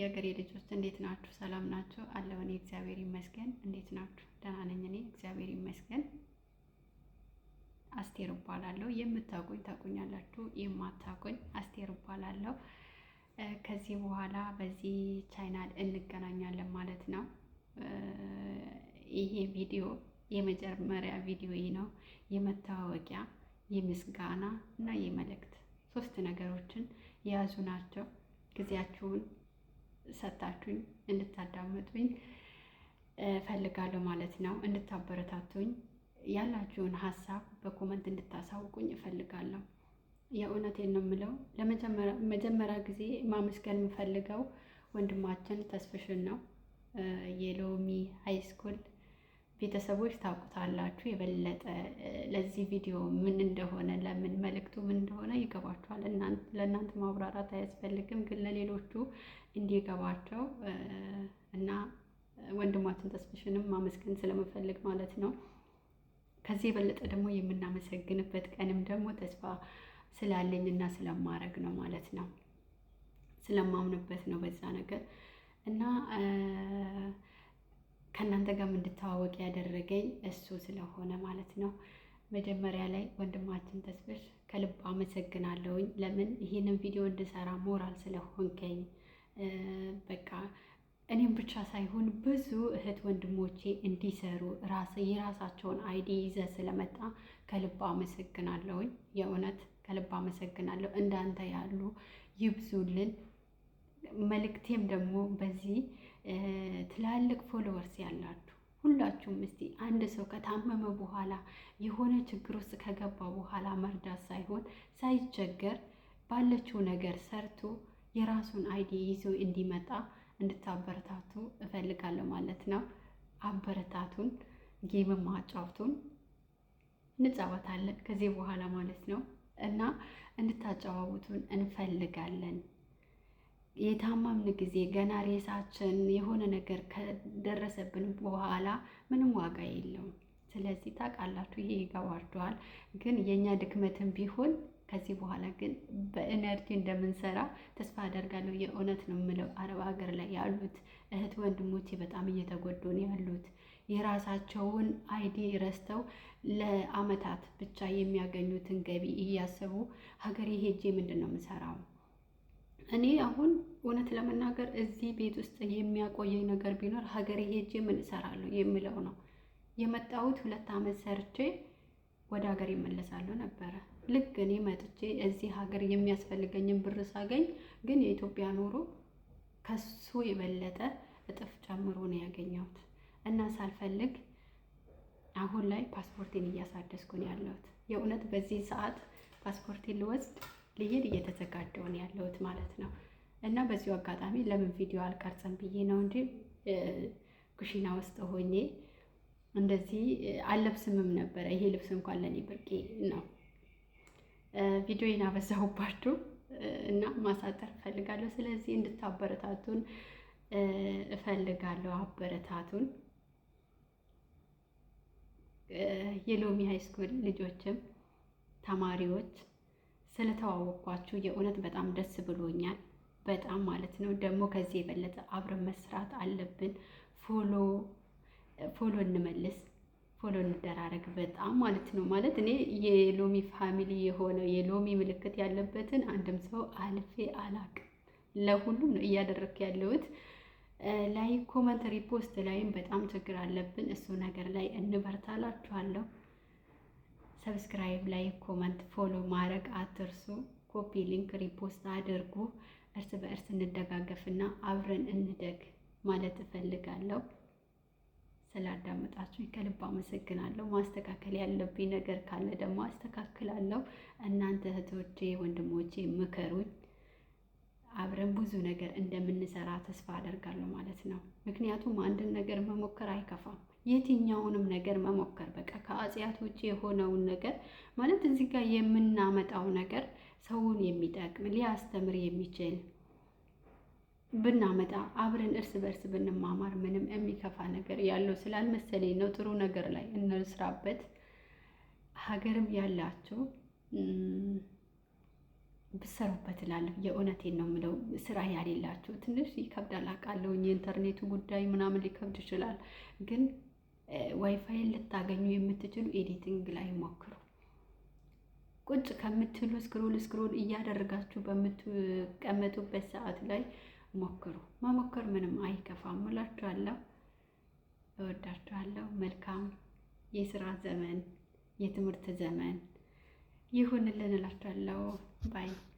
የሀገሬ ልጆች፣ እንዴት ናችሁ? ሰላም ናችሁ? አለሁ እኔ እግዚአብሔር ይመስገን። እንዴት ናችሁ? ደህና ነኝ እኔ እግዚአብሔር ይመስገን። አስቴር እባላለሁ። የምታውቁኝ ታውቁኛላችሁ፣ የማታውቁኝ አስቴር እባላለሁ። ከዚህ በኋላ በዚህ ቻናል እንገናኛለን ማለት ነው። ይሄ ቪዲዮ የመጀመሪያ ቪዲዮ ነው። የመታወቂያ፣ የምስጋና እና የመልእክት ሶስት ነገሮችን የያዙ ናቸው። ጊዜያችሁን ሰጥታችሁኝ እንድታዳምጡኝ እፈልጋለሁ ማለት ነው። እንድታበረታቱኝ ያላችሁን ሀሳብ በ comment እንድታሳውቁኝ እፈልጋለሁ። የእውነቴን ነው የምለው። ለመጀመሪያ ጊዜ ማመስገን የምፈልገው ወንድማችን ተስፍሽን ነው። የሎሚ high school ቤተሰቦች ታውቁታላችሁ። የበለጠ ለዚህ ቪዲዮ ምን እንደሆነ፣ ለምን መልእክቱ ምን እንደሆነ ይገባችኋል። ለእናንተ ማብራራት አያስፈልግም፣ ግን ለሌሎቹ እንዲገባቸው እና ወንድማችን ተስፍሽንም ማመስገን ስለምፈልግ ማለት ነው። ከዚህ የበለጠ ደግሞ የምናመሰግንበት ቀንም ደግሞ ተስፋ ስላለኝ እና ስለማረግ ነው ማለት ነው። ስለማምንበት ነው በዛ ነገር እና ከእናንተ ጋርም እንድተዋወቅ ያደረገኝ እሱ ስለሆነ ማለት ነው። መጀመሪያ ላይ ወንድማችን ተስፍሽ ከልብ አመሰግናለሁኝ። ለምን ይህንን ቪዲዮ እንድሰራ ሞራል ስለሆንከኝ፣ በቃ እኔም ብቻ ሳይሆን ብዙ እህት ወንድሞቼ እንዲሰሩ የራሳቸውን idea ይዘህ ስለመጣ ከልብ አመሰግናለሁኝ። የእውነት ከልብ አመሰግናለሁ። እንዳንተ ያሉ ይብዙልን። መልእክቴም ደግሞ በዚህ ትላልቅ followers ያላችሁ ሁላችሁም እስቲ አንድ ሰው ከታመመ በኋላ፣ የሆነ ችግር ውስጥ ከገባ በኋላ መርዳት ሳይሆን ሳይቸገር ባለችው ነገር ሰርቶ የራሱን idea ይዞ እንዲመጣ እንድታበረታቱ እፈልጋለሁ ማለት ነው። አበረታቱን፣ game ም አጫውቱን፣ እንጫወታለን ከዚህ በኋላ ማለት ነው እና እንድታጨዋውቱን እንፈልጋለን። የታመምን ጊዜ ገና ሬሳችን የሆነ ነገር ከደረሰብን በኋላ ምንም ዋጋ የለውም። ስለዚህ ታውቃላችሁ፣ ይሄ ይገባችኋል። ግን የእኛ ድክመትን ቢሆን ከዚህ በኋላ ግን በ energy እንደምንሰራ ተስፋ አደርጋለሁ። የእውነት ነው የምለው። አረብ ሀገር ላይ ያሉት እህት ወንድሞቼ በጣም እየተጎዱ ነው ያሉት። የራሳቸውን idea ረስተው ለአመታት ብቻ የሚያገኙትን ገቢ እያሰቡ ሀገሬ ሄጄ ምንድን ነው የምሰራው? እኔ አሁን እውነት ለመናገር እዚህ ቤት ውስጥ የሚያቆየኝ ነገር ቢኖር ሀገሬ ሄጄ ምን እሰራለሁ የሚለው ነው። የመጣሁት 2 ዓመት ሰርቼ ወደ ሀገር ይመለሳለሁ ነበረ። ልክ እኔ መጥቼ እዚህ ሀገር የሚያስፈልገኝን ብር ሳገኝ ግን የኢትዮጵያ ኑሮ ከሱ የበለጠ እጥፍ ጨምሮ ነው ያገኘሁት እና ሳልፈልግ አሁን ላይ ፓስፖርቴን እያሳደስኩ ነው ያለሁት። የእውነት በዚህ ሰዓት ፓስፖርቴን ልወስድ ልሄድ እየተዘጋጀሁ ነው ያለሁት ማለት ነው። እና በዚሁ አጋጣሚ ለምን ቪዲዮ አልቀርጽም ብዬ ነው እንጂ ኩሽና ውስጥ ሆኜ እንደዚህ አልለብስምም ነበረ። ይሄ ልብስ እንኳን ለእኔ ብርቄ ነው። ቪዲዮዬን አበዛሁባችሁ እና ማሳጠር እፈልጋለሁ። ስለዚህ እንድታበረታቱን እፈልጋለሁ። አበረታቱን። የሎሚ high school ልጆችም ተማሪዎች ስለተዋወቅኳችሁ የእውነት በጣም ደስ ብሎኛል። በጣም ማለት ነው። ደግሞ ከዚህ የበለጠ አብረን መስራት አለብን። Follow follow እንመልስ፣ follow እንደራረግ በጣም ማለት ነው። ማለት እኔ የሎሚ family የሆነው የሎሚ ምልክት ያለበትን አንድም ሰው አልፌ አላቅም። ለሁሉም ነው እያደረግኩ ያለሁት። Like፣ comment፣ repost ላይም በጣም ችግር አለብን። እሱ ነገር ላይ እንበርታላችኋለሁ። Subscribe፣ like፣ comment፣ follow ማድረግ አትርሱ። Copy link፣ repost አድርጉ። እርስ በእርስ እንደጋገፍና አብረን እንደግ ማለት እፈልጋለሁ። ስላዳመጣችሁ ከልብ አመሰግናለሁ። ማስተካከል ያለብኝ ነገር ካለ ደግሞ አስተካክላለሁ። እናንተ እህቶቼ፣ ወንድሞቼ ምከሩኝ። አብረን ብዙ ነገር እንደምንሰራ ተስፋ አደርጋለሁ ማለት ነው። ምክንያቱም አንድን ነገር መሞከር አይከፋም። የትኛውንም ነገር መሞከር በቃ ከኃጢአት ውጭ የሆነውን ነገር ማለት እዚህ ጋር የምናመጣው ነገር ሰውን የሚጠቅም ሊያስተምር የሚችል ብናመጣ አብረን እርስ በእርስ ብንማማር ምንም የሚከፋ ነገር ያለው ስላልመሰለኝ ነው። ጥሩ ነገር ላይ እንስራበት። ሀገርም ያላችሁ ብትሰሩበት እላለሁ። የእውነቴን ነው የምለው። ስራ ያሌላችሁ ትንሽ ይከብዳል አውቃለሁ። የኢንተርኔቱ ጉዳይ ምናምን ሊከብድ ይችላል። ግን ዋይፋይን ልታገኙ የምትችሉ editing ላይ ሞክሩ። ቁጭ ከምትሉ scroll scroll እያደረጋችሁ በምትቀመጡበት ሰዓት ላይ ሞክሩ። መሞከር ምንም አይከፋም እላችኋለሁ። እወዳችኋለሁ። መልካም የስራ ዘመን የትምህርት ዘመን ይሁንልን እላችኋለሁ። Bye.